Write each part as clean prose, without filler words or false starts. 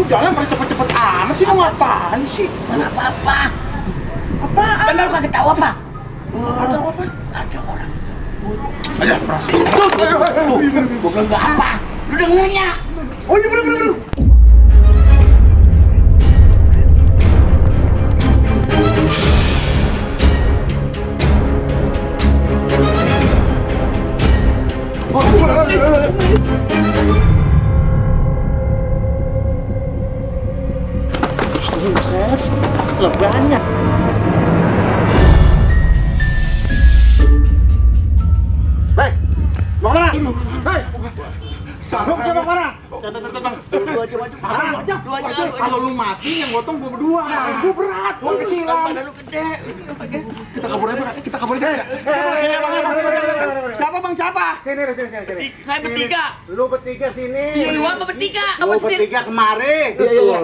Lu jalan pada cepet-cepet amat sih, lu ngapain sih? Mana apa-apa. Apaan? Benar lu kaget tahu apa? Ada apa? Ada orang. Ada perasaan. Tuh, gua bilang nggak apa. Lu dengernya. Oh iya bener. Buset, lebannya. Hei, mau kemana? Hei, lu mau kemana? Lu aja. Kalau lu mati yang gotong gua berdua. Gua berat, gua kecilan. Badan lu gede. Kita kabur aja. Siapa bang? Siapa? Sini. Saya bertiga. Lu bertiga sini. Iya, lu apa bertiga? Lu Apa sendiri? bertiga kemari. Iya.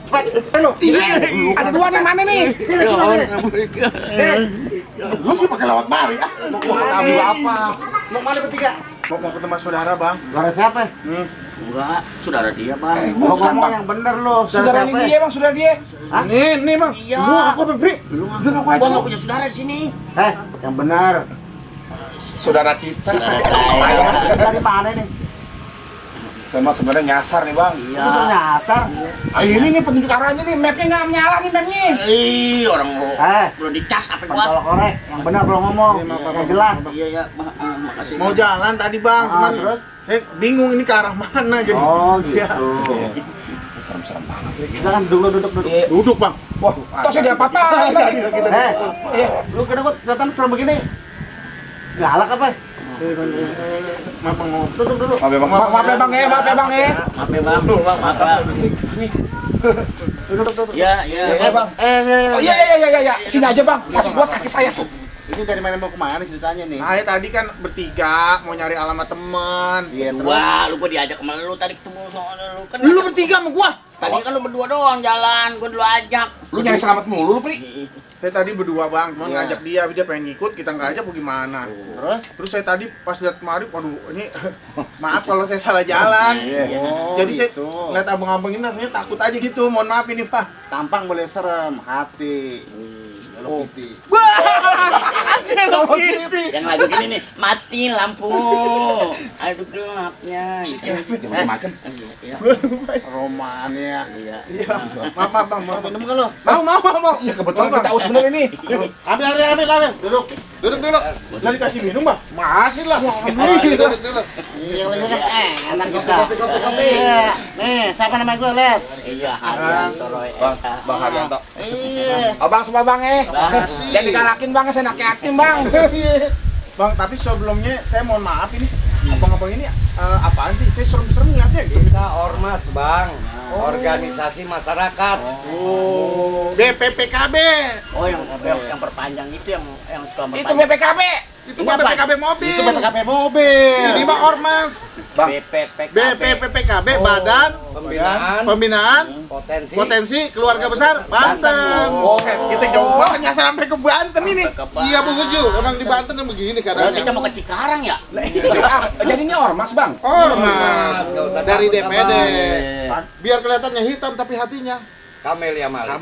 Cepat, lu. Iya, ada dua nih, mana nih? Sini. Lu sih pakai lawat mari ah. Mau kemana? Apa? Mau kemana bertiga? Mau ketemu saudara bang. Saudara siapa? Enggak, saudara dia, Bang. Mau ngomong yang bener lu. Saudara siapa? dia bang, saudara dia. Hah? Nih bang. Iya. Lu aku beri. Lu ngaku aja, gua lu. enggak punya saudara di sini. Yang benar. Saudara kita. Saudara saya. Dari mana nih? Sama sebenarnya nyasar nih bang. Iya. Lu nyasar. Ini nih petunjuk arahnya nih, mapnya nggak nyala nih mapnya. Orang lu belum dicas apa gua. Pentol korek. Yang benar belum ngomong. Yang jelas. Iya, makasih. Mau jalan tadi bang, cuman Terus? saya bingung ini ke arah mana jadi. Oh Iya. gitu. Serem-serem banget. Jangan duduk. Duduk bang. Wah, tosnya dia apa-apa. Lu kenapa kelihatan serem begini? Galak apa? Maaf bang. Duduk dulu. Maaf ya bang. Maaf ya bang. Maaf ya, Bang. Maaf, Bang. Duduk. Iya. bang. Oh iya. Sini aja bang. Kasih buat kaki saya tuh. Ini dari mana mau kemana ceritanya nih? Nah, tadi kan bertiga mau nyari alamat teman. Iya, terus? Wah, lu gua diajak kemana lu tadi ketemu sama lu kan. Lu bertiga sama gua. Tadi kan lu berdua doang jalan, gua dulu ajak. Lu nyari selamat mulu lu, Pri. Iya. Saya tadi berdua bang, cuma Iya. ngajak dia pengen ngikut, kita nggak ajak gimana. Terus saya tadi pas lihat kemari, waduh ini maaf kalau saya salah jalan. Iya. Jadi saya gitu. lihat abang-abang ini rasanya takut aja gitu, mohon maaf ini pak. Tampang boleh serem, hati. Hello Kitty. Hello Kitty. Yang lagu gini nih, mati lampu. Aduh gelapnya. Macam. Iya. Romannya. Iya. Iya, maaf bang, maaf. Minum kan lo? Mau. Ya kebetulan kita tahu sebenarnya ini. Ambil. Duduk. Duduk dulu. Udah dikasih minum bang? Masih lah. Duduk. Iya lagi kan enak kita. Iya. Nih, siapa nama gue? Lihat. Iya, Haryanto Roy. Bang Haryanto. Iya. Abang semua bang Makasih. Jangan digalakin bang, saya yakin bang. Bang, tapi sebelumnya saya mohon maaf ini. Abang-abang ini apaan sih? Saya serem-serem ngeliatnya gitu. Kita ormas bang, organisasi masyarakat. Oh, BPPKB. Oh, yang perpanjang itu yang suka Itu perpanjang. BPKB. Itu Ini mah apa? BPKB mobil. Itu BPKB mobil. Ini mah ormas. BPPKB. BPPKB Badan Pembinaan Potensi Keluarga Besar Banten. Oh. Kita jauh banget nyasar sampai ke Banten ini. Sampai ke Banten. Iya Bu Guju, orang di Banten yang begini Berarti keadaannya. kita mau ke Cikarang ya? Jadi ini ormas bang? Ormas dari DPD. Biar kelihatannya hitam tapi hatinya Kamelia Malik.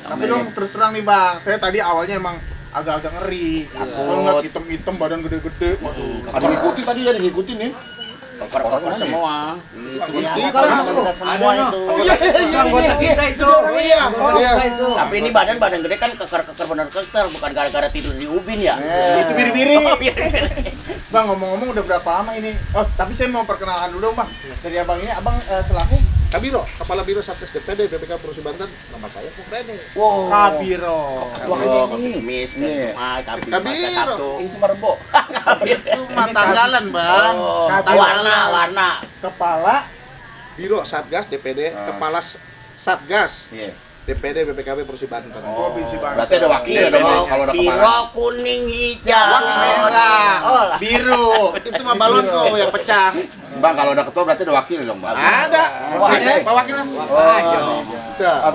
Tapi dong terus terang nih bang, saya tadi awalnya emang agak-agak ngeri. Kalau ngeliat hitam-hitam badan gede-gede. Ada ngikutin tadi ya, ngikutin nih. Koper-koper semua. Kita semua itu. Anggota kita itu. Iya. Tapi ini badan gede kan keker bener keker, bukan gara-gara tidur di ubin ya. Itu biri-biri. Oh, iya. Bang, ngomong-ngomong udah berapa lama ini? Oh, tapi saya mau perkenalan dulu dong bang. Dari abang ini, abang selaku Kabiro, Kepala Biro Satgas DPD BPK Provinsi Banten, nama saya Pukrede. Wow. Kabiro. Wah, Kemis, Kabiro. Kabiro. Itu merebo. Itu mah tanggalan bang. Oh, Tanggalan. warna. Kepala Biro Satgas DPD, Kepala Satgas Iya. DPD BPKB Provinsi Banten. Provinsi Banten. Berarti ada wakilnya dong kalau ada Biru, kepala. kuning, hijau. Warna merah. Oh, lah. Biru. Itu mah balon tuh yang pecah. Bang kalau ada ketua berarti ada wakil dong bang. Ada. Wakilnya? Pak Wakilnya.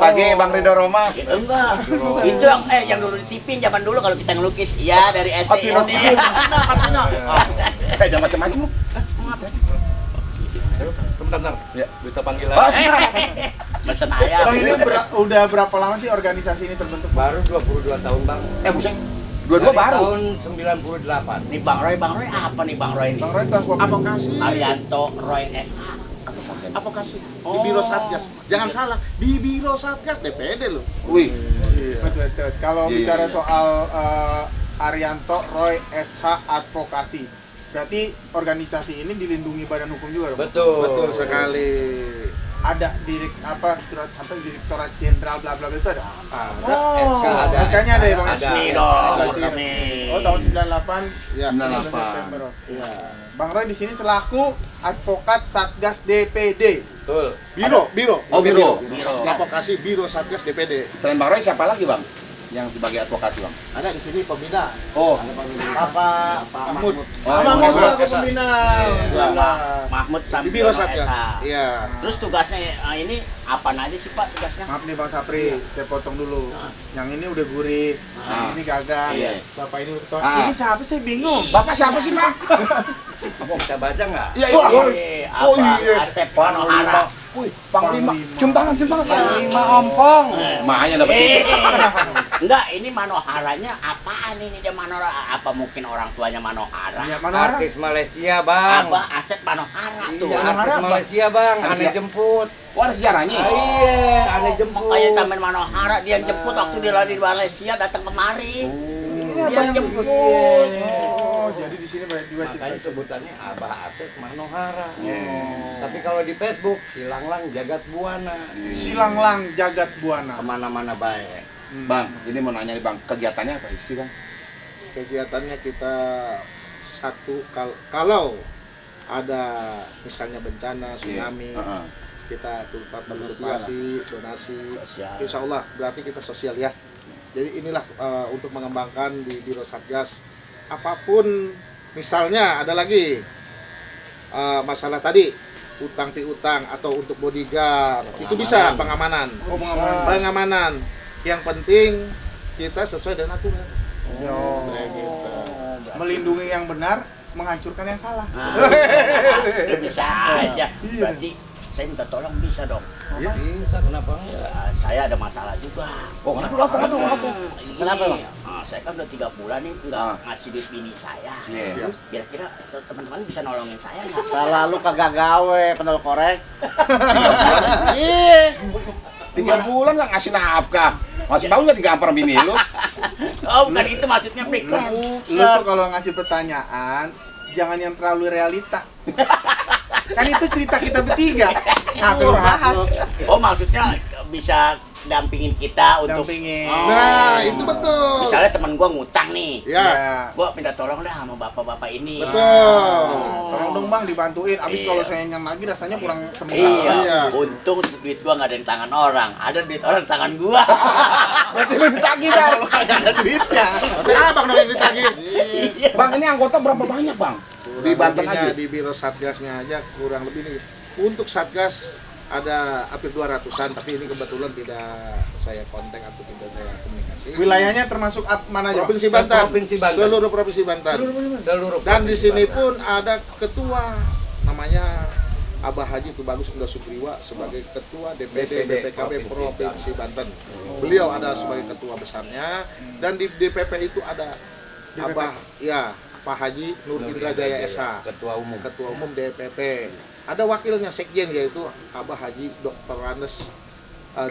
Pagi Bang Ridho Roma. Enggak. Itu yang dulu di TV zaman dulu kalau kita ngelukis. Iya, dari SD. Patino. Jangan macam-macam lu. Bentar. Ya. Berita panggilan. Pesen ayam. Bang, ini udah berapa lama sih organisasi ini terbentuk? Baru 22 tahun, Bang. Buset. Dua-dua Dari baru. tahun 98. Nih Bang Roy apa nih Bang Roy ini? Bang Roy kelas Advokasi. Arianto Roy SH. Advokasi di Oh. Biro Satgas. Jangan salah, di Biro Satgas DPD loh. Wih. Betul. Kalau Iya, bicara iya. soal Arianto Roy SH Advokasi, berarti organisasi ini dilindungi badan hukum juga dong? Betul sekali. Ada surat Direktorat Jenderal bla bla bla itu ada? SK ada. SK-nya ada ya Bang? Ada. Resmi dong, Berarti ya. resmi. Oh, tahun 98 Ya. 98. September. Iya. Bang Roy di sini selaku advokat Satgas DPD. Betul. Biro. Oh, Biro. Advokasi Biro Satgas DPD. Selain Bang Roy siapa lagi, Bang? Yang sebagai advokasi, Bang? Ada di sini pembina. Oh, Pak Mahmud. Bang Mahmud. Roy pembina. Iya. Mahmud Di Sambil Biro Satgas. SH. Iya. Terus tugasnya ini apa aja sih Pak tugasnya? Maaf nih Bang Sapri, saya potong dulu. Yang ini udah gurih, Ah. ini gagal. Iya. Bapak ini udah Ah. Ini siapa sih bingung? Bapak siapa sih, Pak? Bisa baca nggak? Iya, Oh iya, Asep Manohara. Wih, Panglima. Panglima. Cium tangan. Panglima ompong. Makanya dapat cincin. Enggak, ini Manoharanya apaan ini dia Manohara? Apa mungkin orang tuanya Manohara? Iya, mana orang? Artis Malaysia, Bang. Apa Asep Manohara tuh? Iya, artis Malaysia, Bang. Artis Aneh ya? jemput. Oh, ada sejarahnya. Iya, aneh jemput. Makanya Taman Manohara dia yang jemput waktu dia lagi di Malaysia datang kemari. Dia yang jemput. Oh, jadi di sini banyak juga Makanya cerita. sebutannya Abah Asep Manohara. Tapi kalau di Facebook, Silanglang Jagat Buana. Silanglang Jagat Buana. Kemana-mana baik. Bang, ini mau nanya nih, Bang. Kegiatannya apa sih, Bang? Kegiatannya kita kalau ada misalnya bencana, tsunami, Heeh. kita turut partisipasi, donasi. Sosial. Insya Allah berarti kita sosial ya. Jadi inilah untuk mengembangkan di Biro Satgas. Apapun misalnya ada lagi masalah tadi utang piutang atau untuk bodyguard itu bisa pengamanan. Oh, pengamanan. Pengamanan. Yang penting kita sesuai dengan aturan. Oh. Kayak gitu. Melindungi yang benar, menghancurkan yang salah. Ya bisa aja. Berarti saya minta tolong bisa dong. Ya. Bisa, kenapa enggak? Saya ada masalah juga. Oh, langsung. Kenapa Bang? Saya kan udah 3 bulan nih nggak Ah. ngasih duit bini saya. Iya. Kira-kira teman-teman bisa nolongin saya nggak? Salah lu kagak gawe, penol korek. Iya. 3 bulan nggak ngasih nafkah. Masih tahu nggak digampar bini lu? Oh bukan itu maksudnya Prik. Lu tuh kalau ngasih pertanyaan, jangan yang terlalu realita. Kan itu cerita kita bertiga. Nah, lu bahas. Oh maksudnya bisa dampingin kita untuk Dampingin. Oh. Nah, itu betul. Misalnya teman gua ngutang nih. Ya. Gua minta tolong dah sama bapak-bapak ini. Betul. Tolong dong Bang dibantuin. Abis Iya. kalau saya yang lagi rasanya kurang semangat. Iya. Iya. Untung duit gua nggak ada di tangan orang, ada duit orang di tangan gua. Berarti lu ditagih, Bang. Kalau kagak ada duitnya. Tapi abang dong yang ditagih. Iya. Bang, ini anggota berapa banyak, Bang? Di Banten aja. Di Biro Satgasnya aja kurang lebih nih. Untuk Satgas ada hampir 200-an, tapi ini kebetulan tidak saya kontak atau tidak saya komunikasi. Wilayahnya termasuk mana aja? Bang? Provinsi Banten. Provinsi Banten. Seluruh Provinsi Banten. Seluruh Dan di provinsi sini Banten. pun ada ketua namanya Abah Haji Tubagus Indah Sugriwa sebagai ketua DPD BPKB Provinsi Banten. Beliau ada sebagai ketua besarnya dan di DPP itu ada Abah ya Pak Haji Nur Indra Jaya SH, Ketua Umum. ketua umum DPP. Ada wakilnya sekjen yaitu Abah Haji Dr. Ranes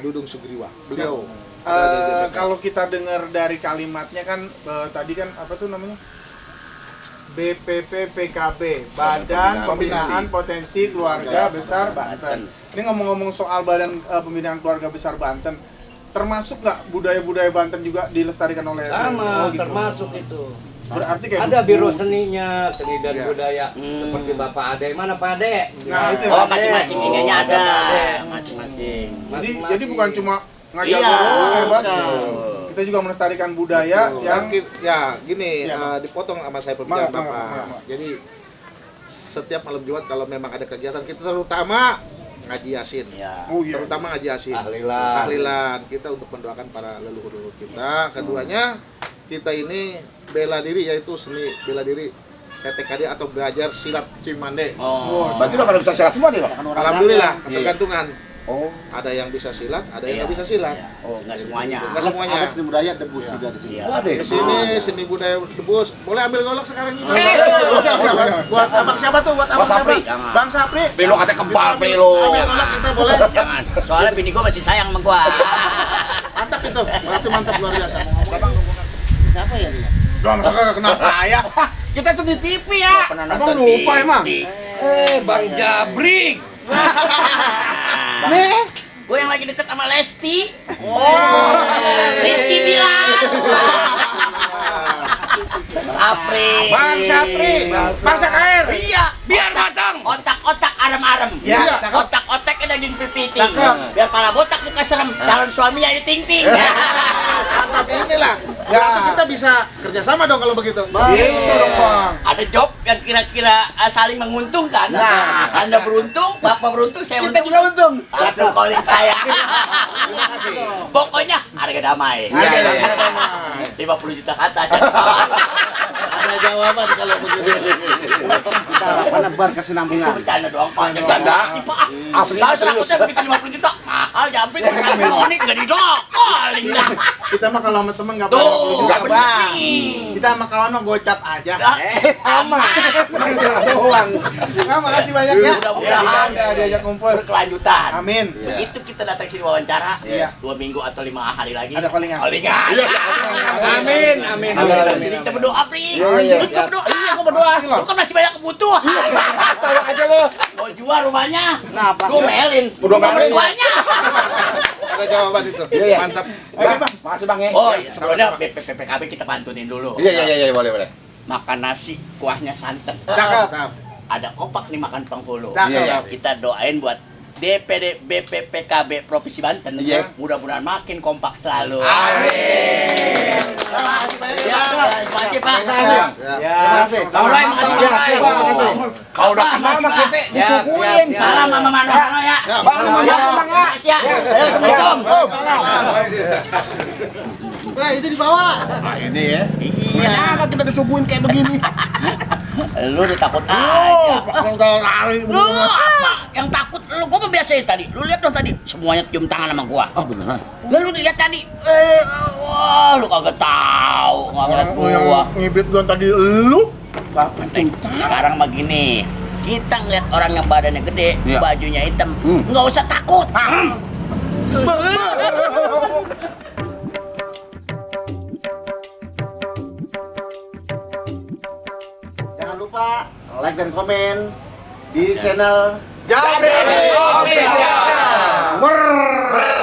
Dudung Sugriwa. Beliau ada di DPP. Kalau kita dengar dari kalimatnya kan tadi kan apa tuh namanya? BPP PKB, Badan Pembinaan Potensi Keluarga Besar Banten. Ini ngomong-ngomong soal Badan Pembinaan Keluarga Besar Banten, termasuk nggak budaya-budaya Banten juga dilestarikan oleh Sama, Oh, gitu. termasuk itu. Berarti kayak Ada biro buku. seninya, seni dan Iya. budaya seperti Bapak Ade. Mana Pak Ade? Nah, itu. Oh masing-masing ininya ada, Ada. masing-masing. Jadi bukan cuma ngajar Iya, doang ya, Bang. betul. Kita juga melestarikan budaya yang ya gini, Iya, dipotong sama saya pembicaraan Mangga, Bapak. mangga. Jadi setiap malam Jumat kalau memang ada kegiatan kita terutama ngaji Yasin. Ya. oh iya. Terutama ngaji Yasin. Tahlilan. Tahlilan kita untuk mendoakan para leluhur-leluhur kita. Keduanya kita ini bela diri yaitu seni bela diri PTKD atau belajar silat Cimande. Oh. Berarti udah pada bisa silat semua nih, Pak? Alhamdulillah, Iya. ketergantungan. Oh. Ada yang bisa silat, ada yang Iya. nggak bisa silat. Iya. Oh, nggak semuanya. Nggak semuanya. Ada seni budaya debus juga di sini. Iya. Oh, ada ya? Di sini seni budaya debus. Boleh ambil golok sekarang ini. Buat abang siapa tuh? Buat abang Bang Sapri. siapa? Bang Sapri. Belok katanya kebal pelo. Ambil golok kita boleh. Jangan. Soalnya bini gua masih sayang sama gua. Mantap itu. Berarti mantap luar biasa. Siapa ya dia? Gak masa kagak kenal saya. Kita sedih TV ya. Pernah Abang nonton lupa emang. Bang Jabrik. Nih, gue yang lagi deket sama Lesti. Rizky bilang. Sapri. Bang Sapri. Masak air. Iya, biar matang. Otak-otak arem-arem. Iya. Otak-otaknya daging pipiting. Cakep. Biar pala botak muka serem. Calon suaminya ini ting-ting. Mantap inilah. Berarti kita bisa kerjasama dong kalau begitu. Bisa dong, Bang. Ada job yang kira-kira saling menguntungkan. Nah. Anda beruntung, Bapak beruntung, saya Kita untung. juga untung. Langsung calling saya. Terima kasih. Pokoknya harga damai. Harga Iya, iya. damai. 50 juta kata aja di bawah. Ada jawaban kalau begitu. Kita harapannya bar kesinambungan. Bercanda doang, Pak. Bercanda? Pak. Asli, Nah, serius. serakutnya begitu 50 juta. Mahal, jambret. Sampai monik nggak didokol. Kita mah kalau sama temen nggak Tuh, pernah 50 juta, nggak Bang. penting. Kita sama kawan mah gocap aja. Sama. Masalah doang. Nah, makasih banyak ya. Mudah-mudahan Udah diajak kumpul. berkelanjutan. Amin. Begitu kita datang sini wawancara, Iya. 2 minggu atau 5 hari lagi. Ada callingan. Callingan. Amin, amin. Jadi kita berdoa, Pri. Iya, iya. Lu juga berdoa. Iya, aku berdoa. Lu kan masih banyak kebutuhan. Tolong aja lo. Mau jual rumahnya. Kenapa? Gua melin. Udah Rumah melin, ya? mertuanya. Ada jawaban itu. Iya, iya. Mantap. Oke, Bang. Makasih Bang ya. Oh, iya, sebelumnya BPPKB kita pantunin dulu. Iya, boleh. Makan nasi, kuahnya santan. Cakep. Ada opak nih makan penghulu. Cakep. Iya. Kita doain buat DPD BPPKB Provinsi Banten. Iya. Mudah-mudahan makin kompak selalu. Amin. Terima kasih banyak. Ya, terima kasih Pak. Ya. Bang Roy, makasih Bang Roy. Makasih. Kalau udah kenal sama kita disuguhin. Salam Mama Manohano ya. Bang, Ya, Bang, ya. makasih ya. Ayo, Assalamualaikum. Nah, itu dibawa. Nah, ini ya. Iya. Nyangka kita disuguhin kayak begini. Lu udah takut aja. Lu apa? Yang takut lu, gua mah biasa tadi. Lu lihat dong tadi, semuanya cium tangan sama gua. Oh, beneran. Lalu lihat tadi, wah lu kagak tahu ngeliat gua. Ngibit duluan tadi lu. Sekarang begini, kita ngeliat orang yang badannya gede, Iya. bajunya hitam, nggak usah takut. Jangan lupa like dan komen di channel Jabrik Official. Brrrr.